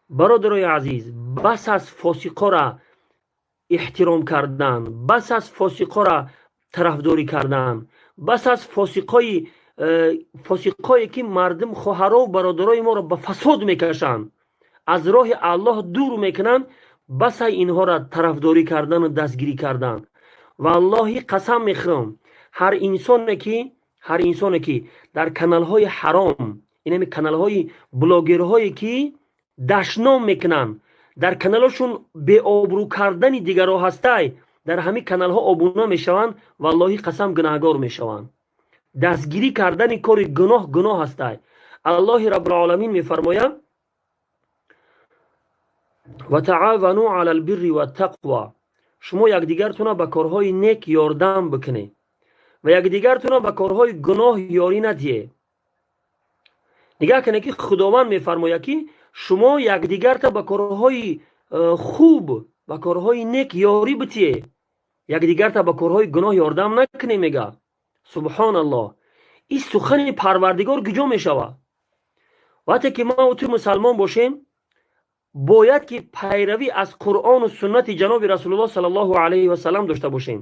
Бародарои азиз, бас аст фосиқора эҳтиром кардан, бас аст фосиқора тарафдорӣ кардан, бас аст фосиқое ки мардум, хоҳарову бародарои моро ба фасод мекашанд, аз роҳи Аллоҳ дур мекунанд. Басай инҳоро тарафдорӣ кардану дастгирӣ кардан. Валлоҳи, қасам мехӯрам, ҳар инсоне ки дар каналҳои ҳаром, инами каналҳои блогерҳое ки дашном мекунанд, дар каналҳошон беобрӯ кардани дигарро ҳастай, дар ҳамин каналҳо обуна мешаванд, валлоҳи, қасам, гунаҳгор мешаванд. Дастгирӣ кардани кори гуноҳ гуноҳ ҳастай. Аллоҳи Раббулоламин мефармояд: وتعاونوا على البر والتقوى. Шумо якдигартона ба корҳои нек ёрдам бикунед ва якдигартона ба корҳои гуноҳ ёрӣ надиҳед. Нигаҳ кунед, ки Худованд мефармояд, ки шумо якдигарта ба корҳои хуб, ба корҳои нек ёрӣ битиҳед, якдигарта ба корҳои гуноҳ ёрдам накунед, мега. Субҳоналлоҳ, ин сухани Парвардигор куҷо мешавад? Вақте ки ма ту мусалмон бошем, бояд ки пайравӣ аз Қуръону суннати ҷаноби Расулуллоҳ саллаллоҳу алайҳи васалам дошта бошем.